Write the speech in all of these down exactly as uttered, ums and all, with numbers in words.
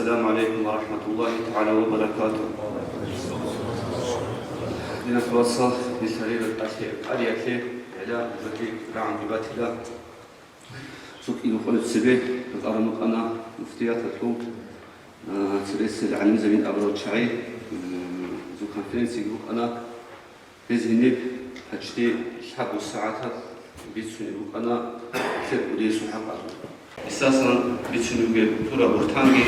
السلام عليكم ورحمة الله تعالى وبركاته. Диналъул вацал, нилъ гьарирал тӀалъи гӀариялъе, гӀела жуги рагӀунги батила. Цо кӀиго къоялъ цебе рукъана мукъана муфтияталъул, а, цересел гӀалимзабин абурал чагӀи, м, цо конференциги букӀана. Гьез гьениб гьачде лъабго сагӀаталъ бицунеб букӀана лъеб кӀудиясул хӀакъалъулъ. Гьесдасан бицунеб бугеб тура-буртанги,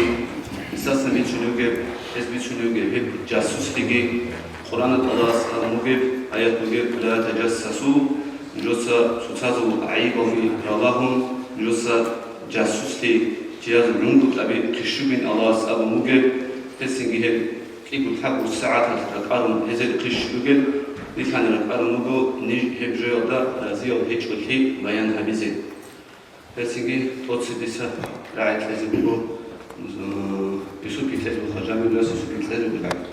гьесдасан бицунеб бугеб, гьес бицунеб бугеб гьеб жасуслъиги, Къуръана тӀалас абун бугеб аят бугеб: «Ла таджассасу», нужеца цоцазул гӀайибалги ралагьун, нужеца жасуслъи, чиясул рунгутӀаби хъищугин Аллагьас абун бугеб, гьесинги гьеб кӀиго лъабго сагӀаталъ ракӀарун гьезие хъищ бугеб, нилъани ракӀарун руго ниж гьеб жоялда разиял гьечӀолъи баян гьабизе. Гьесинги тӀоцебе дица рагӀи кьезе буго, э, Юсупги кьезе буго, Жамилуллас Юсупги кьезе буго рагӀи.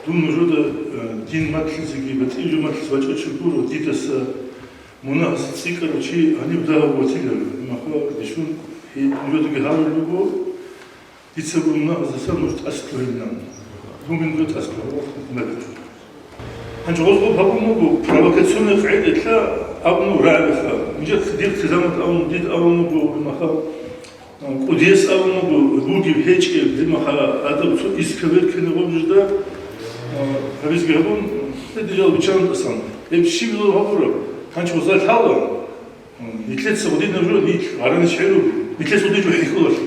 Дун нужеда, э, дин малъизеги батӀияб жо малъизе вачӀачӀого гуро, дидаса мунагьазе цӀикӀкӀарав чи гьаниб дагьаб ватиларо, имаха бищун, гьеб нужедаги гьарулеб буго, Дица гуро мунагьаздасан нуж тӀасалъугьинилан. Дунгин нуж тӀасалъугьа, Аллагь мунагьаздасан. Гьанже гъозго гьабун буго, провокационный къагӀидалъа абун буго рагӀабиха. Нижер дир хъизамат абун, дид абун буго, имаха, а, кӀудияс абун буго, бугеб гьечӀеб, имаха, адаб цо искаверкине гъоб жижда, а, гьабизги гьабун, гьединал биччан тӀасан. Гьеб щиб гьабураб? Гьанже гъозда лъала, м, нилъеца гъудинаб жо, нилъ гъаранищ хӀеруги, нилъеца гъудин жо хӀехьулалъе.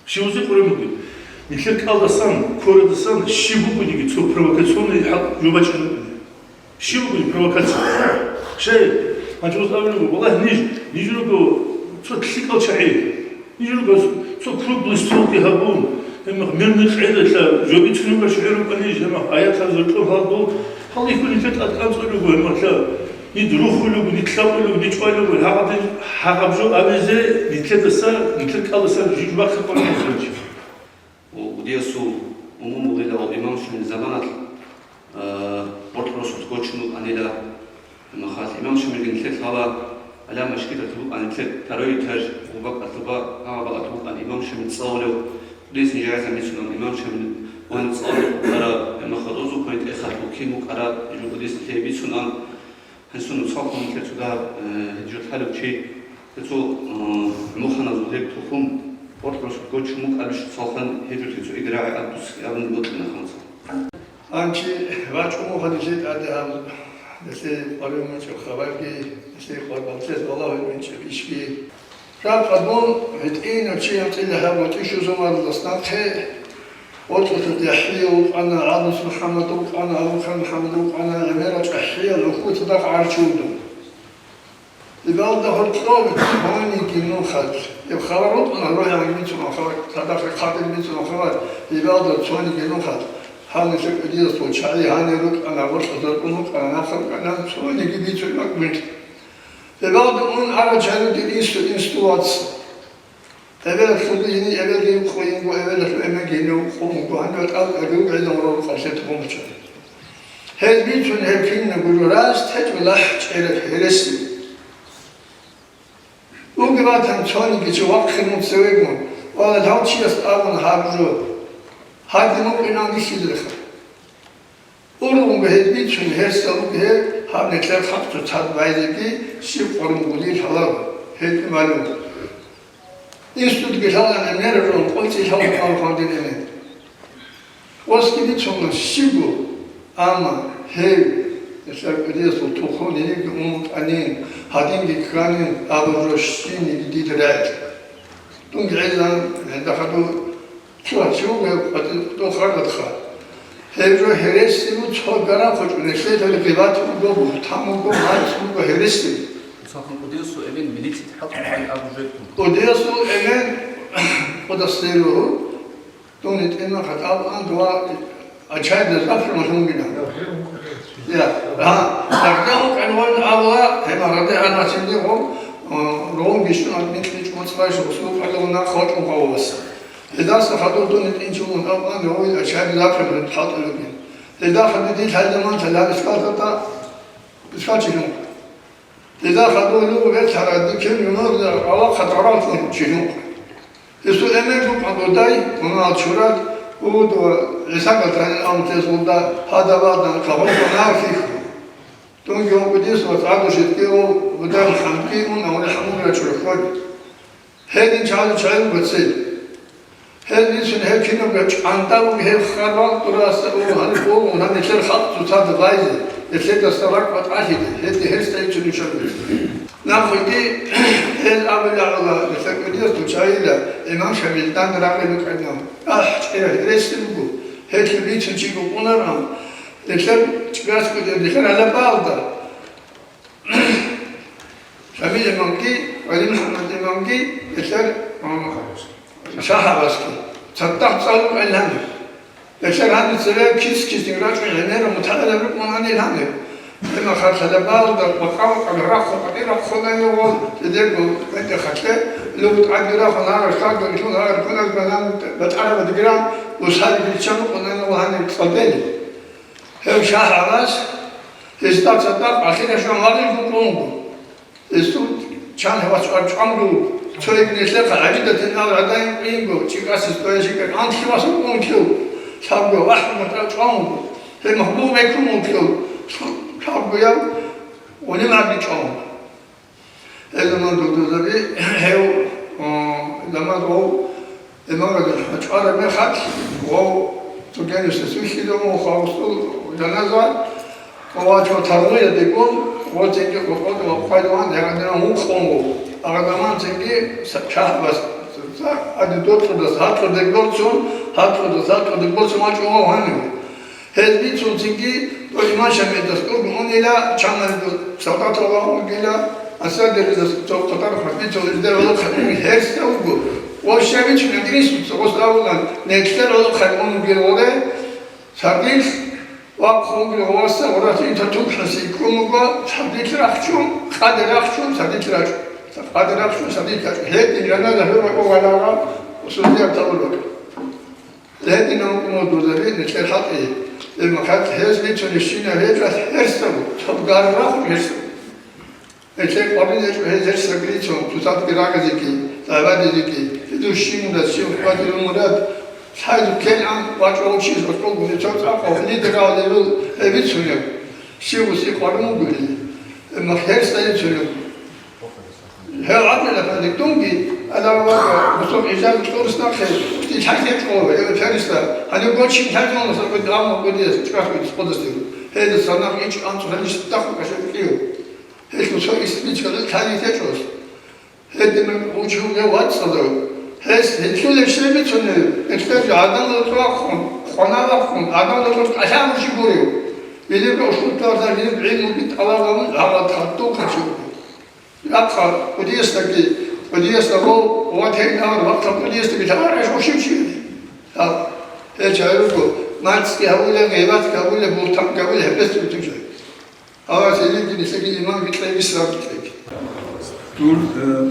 Щивзе къураб бугеб? Нилъер кӀалдасан, квердасан щиб бугониги цо провокационный хӀал жо бачӀине букӀине. Щиб бугониги провокация? Шей, гьанже гъоз абулеб буго, валлагь, ниж, ниж руго цо лъикӀал чагӀи. Ниж руго цо круглый столги гьабун, гьебмехалъ мирный къагӀидалъа жо бицунеб бакӀ шагӀир рукӀа ниж, гьебмехалъ аятал зуркьун гьалдул, гьал ихьун нилъер тӀад анцӀго руго, гьебмехалъ. Нид рухулев, нид лъабулев, нид чӀвалев, гьагъадин гьагъаб жо абизе, нилъедаса, нилъер кӀалдаса жив бахъи къваригӀун гьечӀо. Ва кӀудиясул умумулила ва имам Шамил заманалъ, а, къоркьросулъ гочун вукӀанила. Гьебмехалъ имам Шамилги нилъер лъала, гьале машгидалъ вукӀана нилъер второй этаж, гъоба кӀалъуба, гьагъаб бакӀалъ вукӀана имам Шамил цӀалулев, кӀудияс нижер гӀеза бицунан имам Шамил ван цӀалулев вукӀара, гьебмехалъ рузухъе тӀехалъув кин вукӀара, жо кӀудияс нилъее бицунан. Гьесул нусалхъун нилъер цо дагьаб, э, гьеджулъ гьалев чи, гьесул, э, мухъаназул гьеб тухум къоркьросулъ гочун вукӀарабищ нусалхъун гьеджулъе цо играгӀи абдус абун бокьана ханса. Гьанчи вачӀун вуго нилъее тӀаде гьаб, нилъее къваригӀун винчӀеб хабарги, нилъее къваригӀун валлагьун винчӀеб ишги. Жакъа дун гьитӀинав чи гьанкъила гьаб ва тӀишузумаралдас нахъе, ВацӀцӀалъухъ ЯхӀя вукъана, ГӀабдус МухӀаммад вукъана, Абу-Бакар МухӀаммад вукъана, гӀемерал чӀахӀиял рухьулда гӀарчи вуго. Гьебалда гьоркьоб цониги нухалъ, гьеб хабар рукӀуна, рогьалги бицуна хабар, цадахъ рахъалги бицуна хабар, гьебалда цониги нухалъ, гьанилъа кӀудиясул чагӀи гьанир рукӀана, гъоркьа заркъун вукъана, нахъа рукӀана, цониги бицун бакӀ бихьа. Гьебалда ун арачану дир инсу-, инсту вац. Эбелалъул гьини эбелги къуинго, эбелалъул эменги гьинив къун вуго, гьанив тӀад агив гӀелун рорукъалъе тухумачӀа. Гьез бицун гьеб кинабго жо раст гьечӀо, лахӀ чӀераб гьереси. Уги батан цониги чи вахъинун цевегун, ва гьав чияс абун гьаб жо. Гьадин мукъинан бихьизеха. Ургъунго гьез бицун, гьесда вуго гьеб, гьаб нилъер халкъ цоцазда байзеги щиб къваригӀунгулин лъаларо, гьебги малъун. Институтги лъалареб мер рун, къвецӀи лъалареб хъван динене. Осги бицуна щибго, амма гьев, нилъер кӀудиясул тухум, гьенибги умутӀанин, гьадинги кканин абураб жо щибниги дида рагӀи. Дунги гӀезан, гьелда хадур Цо чи вуго гьев къватӀир кьун хъаргъатха. Гьеб жо гьересиго цо гара хочӀо, нилъеда гъибат буго, бугьтан буго, мацӀ буго гьереси. Мисаллъун, кӀудиясул эмен милицияде хӀалтӀухъан абу жо. КӀудиясул эмен кӀудас деру, дун гьитӀинан хатӀаб ан дова очередь за прямой гьунгина. Я, а, тогда он конвойн авла, гьема раде ан мацинди гъо, э, рон гишун админ кьич муцӀрай шо, су къалуна хатӀун гъавласа. Гьедаса хадур дун гьитӀинчӀун абуна, гьой, ачаги лахъе хӀалтӀулебги. Гьеда хадур дил гьалиман талаб ишкалтата ишкалчилун. Дида хадув лугу бетарад, дикин юнур алахъа таралъун чи жинкъ. Гьесул эмен жукъан додай, мунал чурад, уд ва ГӀиса гатани амтес улда гьадабадан кагъурбанав хихьу. Дунги ункъудис ва цӀадушитги ул будан хӀамги ун авре хӀамурра чурхъод. Гьедин чагӀи чагӀи буго цел. Гьел бицун гьеб кинабго чӀантӀа буго гьеб хабар Къуръанасда, о, гьаниб буго, гьаниб нилъер халкъ цоцазда байзе, нилъедаса ракӀ батӀалъиде, гьебги гьерсда ицун нушаб бицун. Нахъеги гьел абила гӀола, нилъер кӀудиясда чагӀила, имам Шамилдан рагъи букӀана. АхӀ, чӀира, гьереси буго, гьелъул бицун чи букӀунаран, нилъер чӀирас кӀудияс, нилъер гьалабалда. Шамил имамги, ГӀалимухӀаммад имамги, нилъер, а, ШагьгӀабасги. Цадахъ цӀалул гӀелгьани. Нилъер гьаниб цеве кис-кисин рачӀун гӀемерал мутагӀилаб рукӀунани гьаниб. Гьеб мехалъ гьалабалда бакъа-бакъа рахъун къватӀир рахъунани гъол, жидерго мекъи халъе, лугу тӀаги рахъун гьагъар хьвадуллъун гьагъар куназ банан батӀараб дигран, усари биччан рукӀунани гъол гьаниб цӀалдели. Гьев ШагьгӀабас, гьесда цадахъ ахирашан вагъил букӀун буго. Гьесул чан гьавач арчӀван руго. Цо гьеб нилъехъа гӀагидатин ал гӀадаин къинго, чӀикӀасе стоящий как анлъи вас вукӀун лъув, лъабго вахӀмат арчӀван вуго. Гьеб махбугъ бекун вуго лъув, лъабгояв гъуниб гӀаги чӀван вуго. Гьел заман дурдузаби, гьев, о, заман гъов, имамазе чӀвараб мехалъ, гъов цогенивсас вихьида ун хавсул жаназа, ва вачав таргъуя дегун, гъов цинги къокъода ва хъвайдаван гьагъадинан вукъун вуго. Агъадаман цинги са-, чагь ва с-, са-, ади доцӀудас гьакъудег борцун, гьакъудас гьакъудег борцун вачӀун вав гьанив. Гьез бицунцинги, дой иман Шамилдас ургун унила, чамалиго салдатал вагъун вугила, асадеридас цо хъатар хъатӀицал изде гӀолохъаб гьерсда вуго. Ва щай бицун, гьадинисуца гъос абулан, нилъер гӀолохъаб ун вугел гъоре, сардилъ вахъун вугел гъовасда гъорасинта тукхӀаси ккун вуго, сардилъ рахчун, къаде рахчун, сардилъ рачӀун. Къаде рахчун, сардилъ рачӀун. Гьедин жаназа гьурмай огаларал, усулияб тавулбакӀ. Гьединав вукӀун вуго дурзаби нилъер хӀалтӀи. Гьеб мехалъ гьез бицунебщинаб гьечӀо гьерсаго, цо гар рахун гьерсаго. Нилъер къварилъ гьечӀо гьез гьерсаго бицун, цоцазги рагъизеги, дагӀбадизеги, гьедин щивгун дас щив хӀвадилун мурад, лъайзе ккелгӀан вачӀав чи соркъого, нилъер цӀакъав лидерал лерул гьеб бицунеб, щив гьесие къваригӀун вугони, гьеб мехалъ гьерсда бицунеб. Гьев гӀадилаб гьаниб дунги, аларвага, гьесул гӀижаби кьурус нахъе, дилъай гьечӀо, гьев фериста, гьаниб гочин лъазун, гьесул кӀуди-, амма кӀудияс чӀахӀи кӀудияс кьодас дир. Гьезда санахъ ичӀ анцӀ гьаниш дахъун кӀашаб кӀиев. Гьелъул цо истмичӀкӀалда лъази гьечӀос. Гьединав вугев вацӀцӀадав. Гьес гьелъулеб щиб бицунеб, гьелъул гӀадамал рахъун, къвана рахъун, гӀадамал рахъун кӀалъабурщи гурев. Гьелеб ошмутарда гьеб гӀилмуги тӀалаб гьабун, гьагъад хадуб хъачӀев. Рахъа кӀудиясдаги, кӀудиясда гъов ватейин абун, вахъа кӀудиясдаги лъабараш ошиб чи. Гьаб, гьел чагӀи руго, мацӀги гьабулеб, гъибатги гьабулеб, бугьтанги гьабулеб, гьеб бецӀ битӀун чагӀи. Гьав цинги нилъеги иман бикьай, ислам бикьай. Дур, э,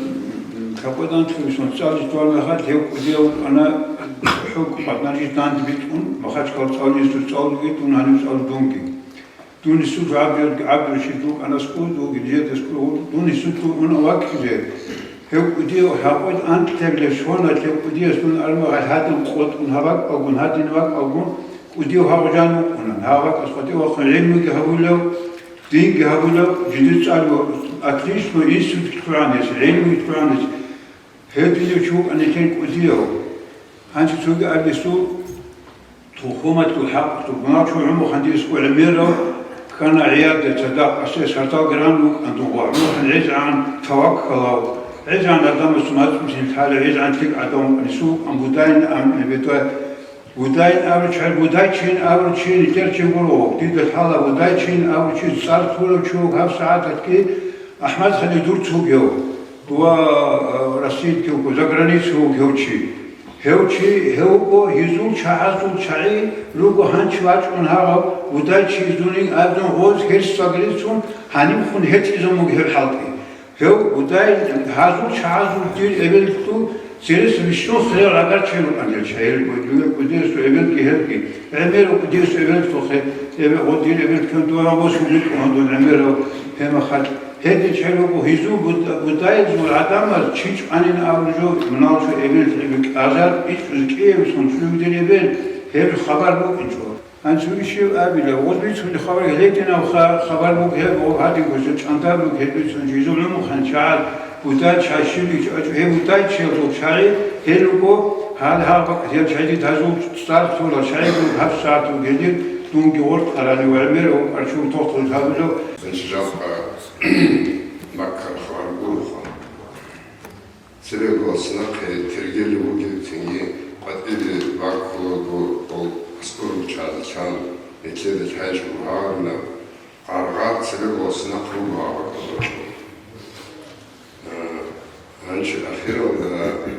капӀадан цӀализе чӀвар мехалъ, гьев кӀудияв вукӀана, хӀукму, гьадинаб жо данде битӀун, Махачкала цӀализе цӀалулев вукӀун, гьанив цӀалулев дунги. Дун гьесул гӀабдуги, ГӀабдурашид вукӀана аскӀов, дуги нижеда аскӀов, дун гьесулъ унав вакӀизе. Гьев кӀудияв гьабун анкьабилеб щваналъ, гьев кӀудияс дун армагъал гьадин къотӀун, гьаб бакӀалгун, гьадин бакӀалгун, кӀудияв гьав жан вукӀуна. Гьав вакӀас къватӀив вахъун гӀилмуги гьабулев, динги гьабулев, жидер цӀалев, отлично инсулги лъугӀанес, гӀилмуги лъугӀанес. Гьединав чи вукӀана нилъер кӀудияв. Гьанже цоги абилеб, тухумалъул хӀакъалъулъ мунагьал чи ГӀумрухъан дирго гӀемерав ккана гӀияде цадахъ, асес гьардал гран вукӀана дугъа, ГӀумрухъан гӀезегӀан таваккалав, гӀезегӀан гӀадамасул мацӀалъ лъала, гӀезегӀан лъикӀ гӀадамав вукӀана, гьесул вукӀана Будайин ам-, Будай-, Будайин абурав чи, Будайчин абурав чи нилъер чи гуро, дида лъала Будайчин абурав чи цӀар лъурав чи вуго гьабсагӀаталъги АхӀмад-ханив дур цугев ва, а, Россиялъ вуго, заграница вуго гьев чи. Гьев чи, гьев вуго, гьезул чагӀазул чагӀи руго гьанже вачӀун гьав, Будай чи изунин абун гъоз гьерсиялда рицун гьаниб хун гьечӀизабун буго гьеб хӀалтӀи. Гьев Будай гьазул чагӀазул дир эбелалъул церес вищун хириял рагъарал чи рукӀана гьел чагӀи, гьел Будай кӀудиясул эбелги гьелги, гӀемерал кӀудиясул эбелалъухъе, эбе-, гъо-, дир эбел ккун дугьа гъос вугитӀун гьадин гӀемерал гьемахал. Гьедин чӀел руго гьезул бут-, бутӀаязул гӀадамаз чи чӀванин абуржу, мунагьал цо эбел-, эбел-, азар ичӀоз кӀиявилъун чӀужугдин эбел, гьеб хабар букӀинчӀо. Анцуги щив абила, гъоз бицунеб хабар гьединаб ха-, хабар буго гьеб, гъоб гьадинго жо чӀантӀар буго гьеб бицун, жо изул гӀумухъан чагӀаз бутӀа чагӀи щиб ичӀо, гьеб бутӀа чиясул чагӀи гьел руго, гьал гьаб гьел чагӀи дазул цӀар лъула чагӀи буго гьаб сагӀат бугелъул, дунги гъоркьарани ва гӀемер ва къарчун тохтун гьабулев. АнцӀила Маккара хабар гуроха. Цебе гьалсинахъе тергелев вугев цинги къватӀибе ваккулаго, гъол аскӀор чӀвазелъан, нилъеда лъайчӀого гьаварила, къаргъа цебе гьалсинахъ руго гьаб бакӀалда. Э, гьанже ахиралда, э,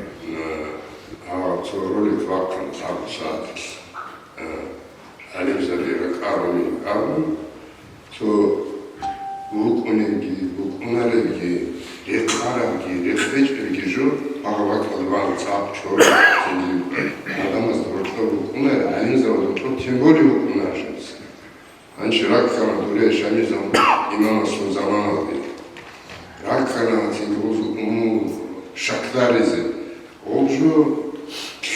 гьав цо ролик вахъана лъабго сагӀаталъ. Э, гӀалимзаби ракӀарулин абун, цо вукӀунебги, букӀунаребги, рекъарабги, рекъечӀебги жо, гьагъа бакӀалда бан цӀакъ чорхолъи гӀадамазда гьоркьоб букӀунареб, гӀалимзабазда гьоркьоб тем более букӀунареб жинца. Гьанже раккана дуре Шамил зам-, имамасул заманалде. Раккана цинги гъозул умумул шакларизе. Гъоб жо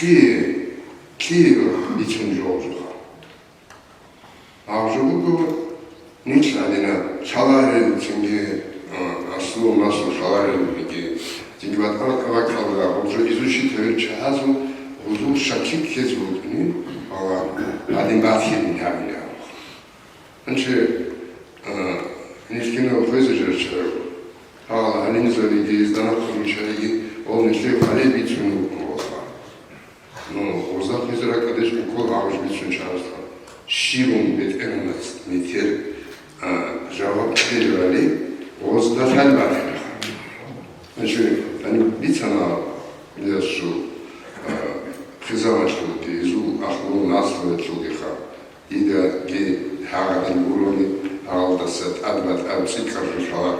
лъие, лъие бицун жо гъоб жоха. Гьаб жо буго, нилъ гьадинаб лъаларел цинги, а, аслу-наслу лъаларел бугеги, цинги батӀа-батӀа бакӀалда гъоб жо изучить гьабил чагӀазул гъозул шаклъи ккезе букӀине, ва гьадин батилин гьабилеб гьаб. Гьанже, а, нилъ кинал хвезе жер чӀарав. Гьал гӀалимзабиги, изданахъ ручариги, гъол нилъее хъвалеб бицун вукӀун ваха. Ну, гъозда хвезе ракӀалде ккола гьаб жо бицун чагӀазда. Щиб бетӀергьанас метер, а, жаваб кьеливали, гъозда лъалеб батилаха. Значит, гьаниб бицана Ильясул, а, хъизамалъулги, изул ахлу-наслуялъулгиха. Дидаги гьагъадин гурони, гьалдаса тӀад-батӀа цӀикӀкӀараб жо лъала.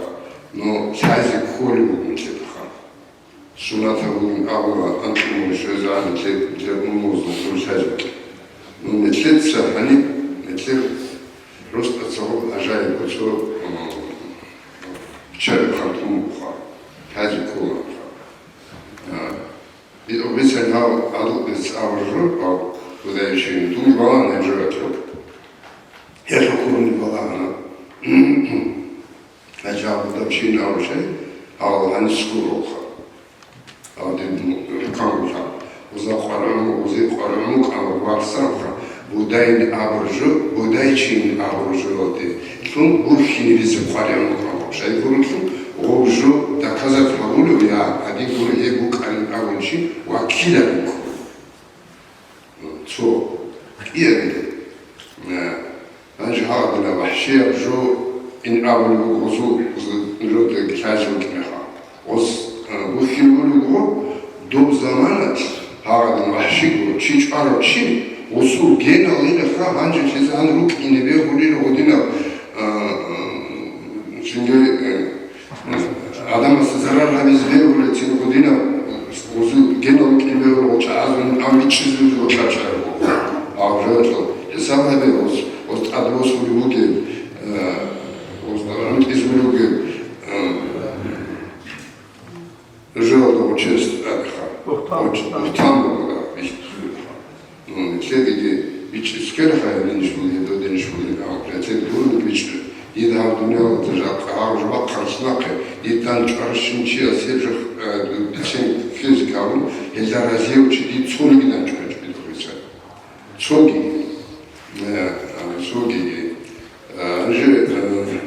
Ну, лъазе кколеб буго нилъеда ха. Сунат гьабулин абула, анцӀго мун щвезегӀан нилъер, нилъер умумузул гьур лъазе. Ну, нилъеца гьаниб, нилъер росдаца гьаб гӀажаиб цо, м, биччаби хъантӀун буха, лъазе ккола. А, Бицан гьав гьадуб бецӀ абуржу, гьав Гудаевичи, дун балагьана гьеб жо ратӀлъу. Гьелъул ккурни балагьана. Гьачи гьав Гудаевичи абурчӀай, гьав гьанисго рохъа. Гьав диб рукъан рухъа. Уза къваригӀун, узи къваригӀун рукъан варсанха. Будайин абуржу, Будайчин абуржу роде. Лъун бурхьиниризе къваригӀун рукъан. Шайгурулъун, гъов жо доказать гьабулев, я, гьадин гури гьеб букӀарин абун чи вакиларин ккун. Цо кӀиабилеб. Э, гьанже гьагъадинаб вахӀшияб жо ин абулеб буго гъозул, гъозул жо лъазе вукӀинеха. Гъоз, э, бухьинабулеб буго, доб заманалъ гьагъадин вахӀшиго чи чӀварав чи, гъосул генал инеха, гьанже лъезегӀан рукӀине бегьулел гъодинаб, э, э, цинги, э, Гьадамасда зарар гьабизе бегьулел цин гъодинаб, гъозул генал рукӀине бегьулел гъочагӀазул гьанкӀ бичӀчӀизе бегьулел гъочагӀазул. Гьав жоялъул хӀисаб гьабе, гъоз, гъоз тӀад босулев вугев, э, гъоз гьанкӀизе вугев, э, жоялда гъочезе тӀадеха. Гъоч-, гъотан буго, да, бихьизулеха. Ну, нилъедаги бичӀчӀизе ккелаха, гьединищ бугин, додинищ бугин, гьав, нилъеда гурони бичӀчӀи. Дида гьаб дуниялалда жакъа гьав жо бахъарас нахъе, дида дандчӀваращин чияс гьеб жо, э, бицен ккезе ккарун, гьелда разияв чи дида цониги дандчӀвачӀо, дида хвезе. Цоги, э, э, цоги, э, же, э,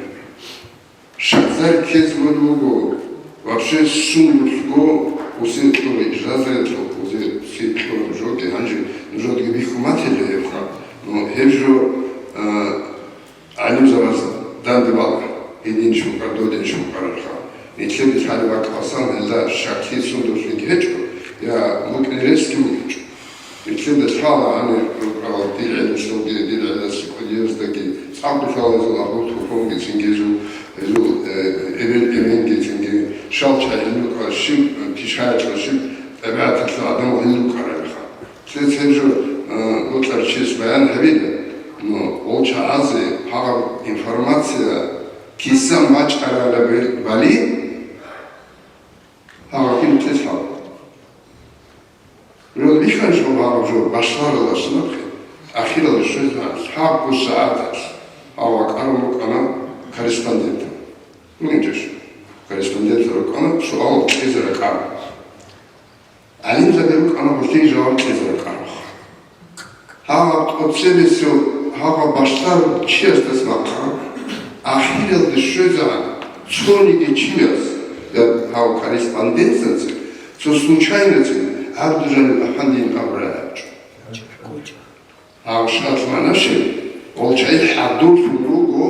Шахзар ккезе буго, вообще сунго усе кьуро, ижазаялъул усе кьуро жоги, гьанже нужедаги бихьун батила гьебха. Ну, гьеб жо, а, гӀалимзабаз данде бала, гьединищ букӀар, додинищ букӀарарха. Нилъеда лъалеб бакӀалдасан гьелда шаклъи сундулъниги гьечӀо, я букӀин ресги букӀинчӀо. Нилъеда лъала гьанир рукӀарал дир гӀелалъулги, дир гӀелалъул кӀудияздаги, цӀакъ лъала гьезул агьлу-тухумги, цинги гьезул, гьезул, э, эбел-эменги, цинги шал чагӀи гьел рукӀарал щиб, э, пишаялъул щиб, тӀабигӀаталъул гӀадамал гьел рукӀаралиха. Цец гьеб жо, э, бокьарав чияс баян гьабила, но гъол чагӀазе гьагъаб информация Киса мачӀарала бали, гьагъаб кин кьелъал. Жо бихьанчӀо гьаб жо башларала сунахъе, ахиралде щвезегӀан лъабго сагӀаталъ гьав вакӀарун рукӀана корреспондентал. Гьунчаш корреспондентал рукӀана суал кьезе ракӀарун. ГӀалимзаби рукӀана гъулъие жаваб кьезе ракӀарун. Гьаб тӀоцебесев гьаб башлар чиясдас бахъа, ахиралде щвезегӀан цониги чияс, я гьав корреспондентаца, цо случайноцин ГӀабдужалил Афандиевин абурай абичӀо. Гьав шарт манаши, гъолчай хӀадурлъун руго,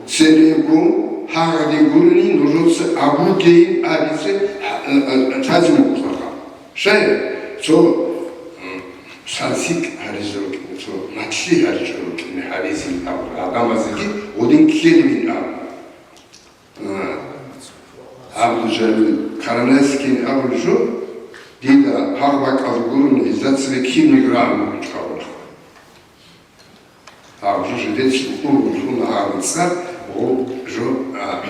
церего, гьагъаги гурони нужеца абугейин абизе, э, э, лъазе мукӀурлъаха. Шай, цо, м, сансикь гьаризе рукӀине, цо натлъи гьаричӀо рукӀине гьаризин абура, гӀадамазеги гъудин ккелевин абура. А, ГӀабдужалил Каранайскин абулеб жо, дида гьагъ бакӀалда гурони, гьезда цебе киб миграгӀан букӀин абула. Гьаб жо жидецин ургъуллъун гьабица, гъо жо, а,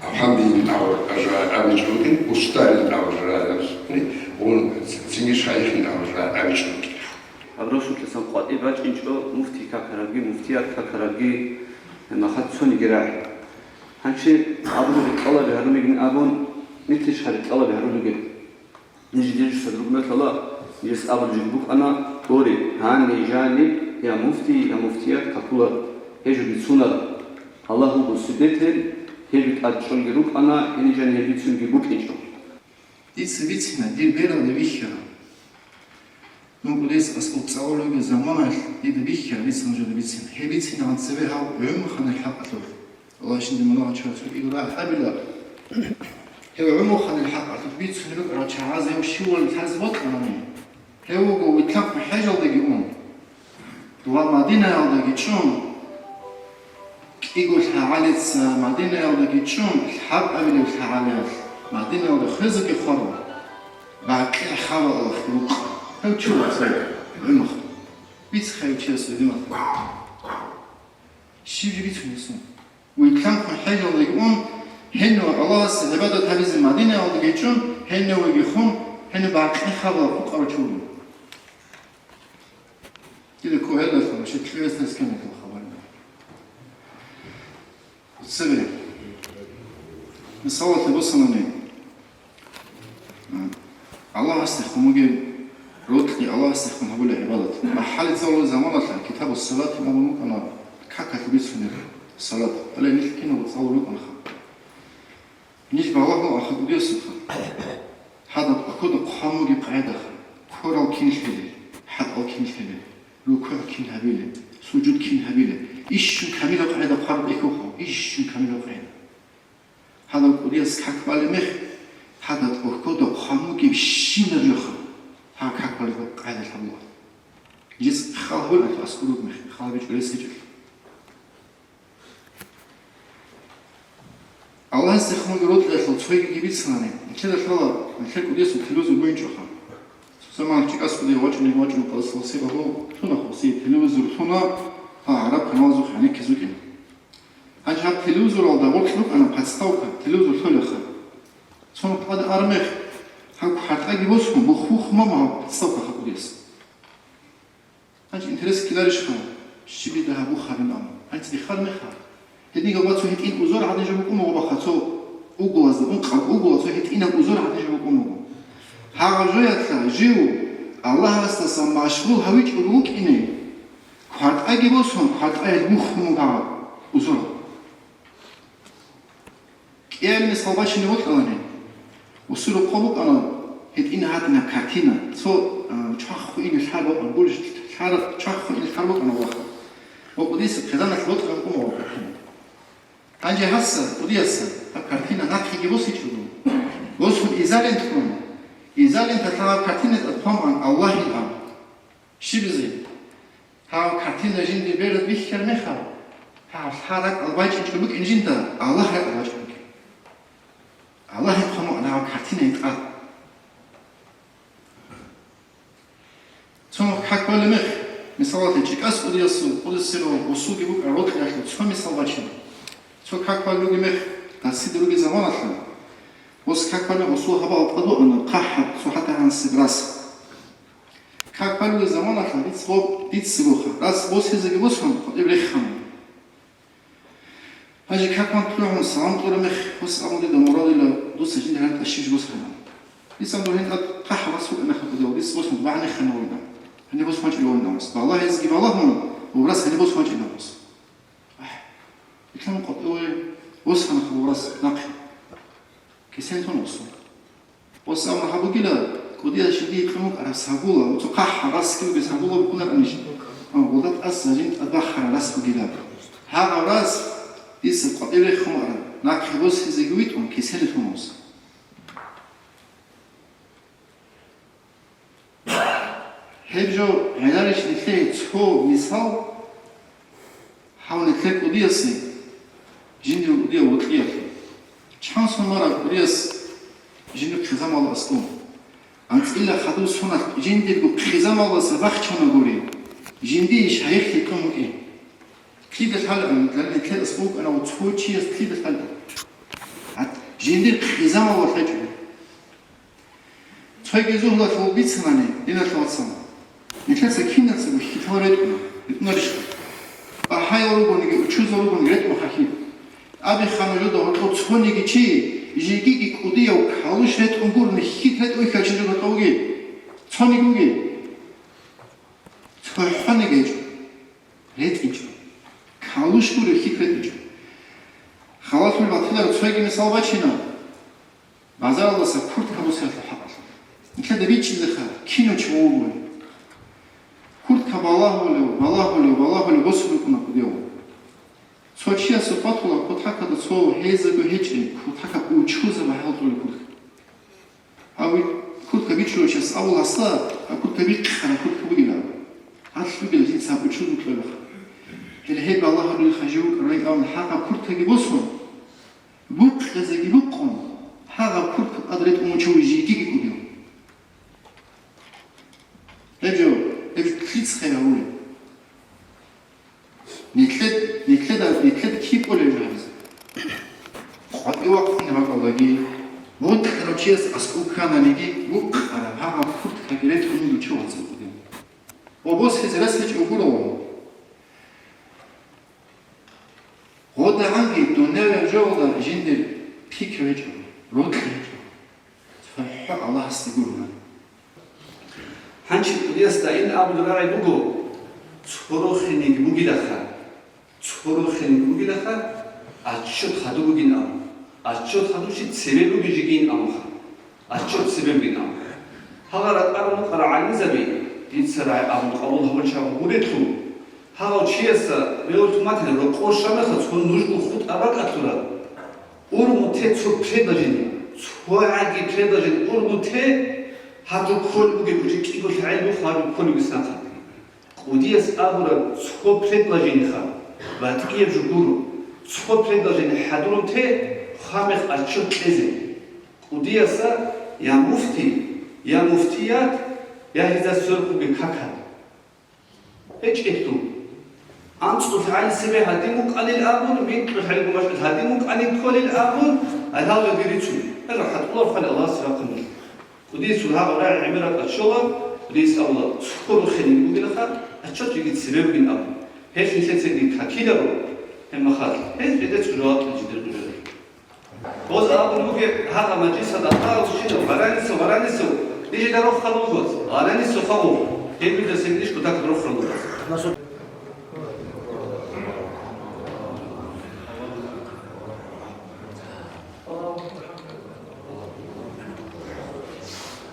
Афандиин аб-, жо абичӀо бугин, устарин аб-, жо абичӀо бугин, гъо цинги шайихин аб-, жо абичӀо бугин. Гьаб росулъасан къватӀиб бачӀинчӀо муфтий какарабги, муфтият какарабги, гьеб мехалъ цониги рагӀи. Гьанже абуни рикӀкӀалаби гьарулигин абун, нилъеца рикӀкӀалаби гьарулеб бугеб? Ниж диржусеб ругмелъала, нижес абулеб жо букӀана, гури, гьаниб жаниб я муфтий, я муфтият какуларо, гьеб жо бицунаро. Аллагь вуго свидетель, гьеб тӀад чӀолги рукӀана, гьениб жаниб гьеб бицунги букӀинчӀо. Дица бицина, дир бералде вихьана. Мун кӀудияс аскӀоб цӀалулев вугеб заманалъ дида бихьана, дица нужеда бицина. Гьеб бицинегӀан цебе гьав гӀумухъанил хӀакъалъулъ. Аллагьас жинда мунагьал чурасе кӀиго рагӀи гьабила. Гьев гӀумухъанил хӀакъалъулъ бицунеб букӀарал чагӀазе гьев щивали лъазе бокьанани, гьев вуго вилълъанхъун хӀежалдаги ун, ва Мадинаялдаги чӀун, кӀиго лъагӀалица Мадинаялдаги чӀун, лъабабилеб лъагӀалиялъ Мадинаялда хвезеги хварун, Бакъи хабалалъ рукъ. Гьев чи вуго цебе гӀумухъ? Бицха гьев чияс гӀодиналъе. Щиб жо бицунеб гьесул? Вилълъанхъун хӀежалдаги ун, гьенив Аллагьасе гӀибадат гьабизе Мадинаялдаги чӀун, гьенивеги хун, гьенив бакъи хабалалъ рукъарав чи вуго. Дида ккола гьелдалъун, щай кьурасда скамиялъул хабар. Цебе. Мисалалъе босанани, Аллагьасдехун бугеб рокьи, Аллагьасдехун гьабулеб гӀибадат. МахӀале цӀалулеб заманалъ Китабу Салат абун букӀана какалъ бицунеб салат. Гьале нилъ киналго цӀалулеб букӀанаха. Ниж балагьун аха кӀудиясухъа. Гьадаб акода хъван бугеб къагӀидаха. Кверал кин лъелеб, хӀатӀал кин лъелеб, рукугӀ кин гьабилеб, сужуд кин гьабилеб. Ищун камилаб къагӀида хъвараб бихьухъо, ищун камилаб къагӀида. Гьадаб кӀудияс как балеб мех, гьадаб акода хъван бугебщинаб жоха. Гьаб как балеб къагӀида лъабула. Жез хал гьабулеб аскӀор руго мех, хал бичӀчӀулес гьечӀелъул. Аллагьасдехун бугеб рокьиялъул цойгиги бицанани, нилъеда лъала, нилъер кӀудиясул телевизор бугинчӀоха. Цо заман чӀикӀасго дие вачӀунев вачӀун къасалси багьу, лъуна-, си телевизор лъуна, гьа, гӀараб каналазухъ гӀенеккизе вукӀина. Гьанже гьаб телевизоралда гъоркь рукӀана подставка, телевизор лъолеха. Цо тӀад армех, гьаб квартӀаги босун, бухбухъ мама гьаб подставка гьаб кӀудияс. Гьанже интерес ккеларищха, щиб дида гьабухъ гьабин абун? Гьанже дихъар меха. Гьединго ва цо гьитӀин узор гьадин жо букӀун буго баха, цо угулазда, ункъаб угула цо гьитӀинаб узор гьадин жо букӀун буго. Гьагъаб жоялъа жив Аллагьасдасан машгъул гьавичӀого вукӀине, квартӀаги босун, квартӀаялъ бухун буго гьаб узор. КӀиабилеб мисал бачине бокьулаани, усул рокъоб букӀана гьитӀинаб гьадинаб картина, цо, а, чвахун ине лъар букӀана, гурищ лъар, чвахун ине лъар букӀана ваха. Ва кӀудияс хъизаналъ бокьун букӀун буго картина. Гьанже гьасда, кӀудиясда, гьаб картина нахъеги босичӀого, босун изоленталъ, изоленталъ гьаб картина тӀад хъван Аллагьил абун. Щибизе? Гьав картина жинда бераб бихьараб мехалъ, гьав лъа ракӀалда бачӀинчӀеб букӀин жинда, Аллагь ракӀалда бачӀун бугин. Аллагьил хъван гьав картинайин тӀад. Цо как балеб мех, мисалалъе, чӀикӀас кӀудиясул, кӀудиясул усулги букӀараб рокьиялъул цо мисал бачина. Цо как балуги мех, гьасида руги заманалъа, ос как балуги осул гьабал къадуана, хъахӀаб, цо хӀатта гьансиб рас. Как балуги заманалъа диц гъоб, диц цигоха, рас босизеги босун, къотӀиб реххана. Гьанже как бан кьугӀун салам кьураб мех, ос абун дида муралила, дуца жинда гьаран тӀашиж босана. Дица дургьин тӀад хъахӀаб рас вукӀана хабудал, диц босун, багӀнехана вина. Гьаниб босун вачӀила вина ос. Балагьизеги балагьун, ва рас гьаниб босун вачӀила ос. Ахь, итан къотӀеве ос гьанахъа ва рас нахъе. Кисен тун осун. Ос абун гьабугила, кӀудиял жиндие кьун вукӀараб сагула, цо хъахӀаб расги бугес сагула букӀунараб ниж. Гъуда тӀаса жин тӀадбахара рас бугила. Гьагъав рас, дица къватӀиб рехун вара, нахъе босизеги витӀун, кисели тун ос. Гьеб жо гӀеларищ нилъее цо мисал? Гьав нилъер кӀудиясе, жиндир кӀудияв вокьиялъе. Чан сон марав кӀудияс жиндир хъизамал аскӀун. АнцӀила хадув соналъ жиндирго хъизамалдаса бахчанагури, жиндие шайихлъи кьун вукӀин. Кида лъалаан, нилъер аскӀов вукӀанав цо чияс кида лъалаан. Гьат, жиндир хъизамал валъачӀо. Цойги зугьлалъул бицанани, диналъул вацал, нилъеца киназго хьитал ретӀуна, ретӀунарищ? БахӀаял ругониги, учузал ругониги ретӀун хахьи. Абихъана жо дагьоркьов цониги чи, жегиги кӀудияв калуш ретӀун гурони хьит ретӀун хьачӀин жо гьоркьовги. Цониги вуги. ЦохӀониги гьечӀо. РетӀинчӀо. Калуш гурев хьит ретӀинчӀо. Халалъул батиларо цойги мисал бачина. Базаралдаса куртка босиялъул хӀакъалъулъ. Нилъеда бичӀчӀизеха, кинав чи вугони. Куртка балагьулев, балагьулев, балагьулев босун рукӀуна кӀудияв. Цо чиясухъ батула кутакалда цо гьезаго гьечӀеб, кутакаб учузаб гьалтӀулеб куртка. Гьав куртка бичулев чияс абула гьасда, гьаб куртка бикъараб куртка бугилан. Гьалъ бугел жинца гьаб учуз букьулаха. Гьеле гьеб балагьулел хажи вукӀарай абун гьагъаб курткаги босун, букъизеги букъун, гьагъаб куртка тӀад ретӀун вучав жийгиги кӀудияв. Гьеб жо, гьеб лъицӀ хъе гьавулеб. Нилъед-, нилъеда, нилъеда киб кӀолеб жо гьабизе? КъватӀивахъун ракӀалдаги, вокьарав чияс аскӀов ккананиги, вукъараб гьагъаб курткаги ретӀун вуго чи вацӀцӀадахъ. Ва босизе рес гьечӀо гуро. ГъодагӀанги дунявияб жоялда жиндир пикру гьечӀо, рокьи гьечӀо. ЦохӀо Аллагьасде гурони. Гьанже кӀудиясда ин абулеб рагӀи буго, цо рохинеги бугилаха, цо рохинеги бугилаха, отчёт хадуб бугин абун, отчёт хадуб чи цебе бугин жигин абунха, отчёт цебе бугин абун. Гьагъа ракӀарун рукъарал гӀалимзаби, дица рагӀи абун къабул гьабулчагъун гурелъул, гьагъав чиясда мегьур туматин рокъор щванаха цо нужго хутӀа бакӀалъураб. Ургъун те цо предложение, цо гӀаги предложение ургъун те, гьаб жо кколеб бугеб жо кӀиго лъагӀел бух гьаб жо кколеб виснахъа. КӀудияс абураб цо предложениеха батӀияб жо гуро, цо предложение хӀадурун те, хвамех отчёт кьезе. КӀудияса я муфти, я муфтият, я гьезда сверухъ бугеб какал. ГьечӀелъул. АнцӀго лъагӀел цебе гьадин букӀанин абун, микьго лъагӀел гумачӀел гьадин букӀанин кколин абун, гьалалги рицун. Гьеле хӀатӀулаб хъали Аллагьас рахъун. КӀудиясул гьагъаб рагӀи гӀемераб кьачола, кӀудияс абула, цо рохинеги бугилаха, отчёт жеги цебе бугин абун. Гьелъ нилъецаги какиларо, гьеб мехалъ, гьез жидецаго жаваб кьезе жидер гъужарай. Боз абун бугеб гьагъа мажлисалда ахъарал щинал, варанисев, варанисев, нижеда рохал вугоц, варанисев хаву, гьебмидасеб ниж кутакаб рохал вугоц.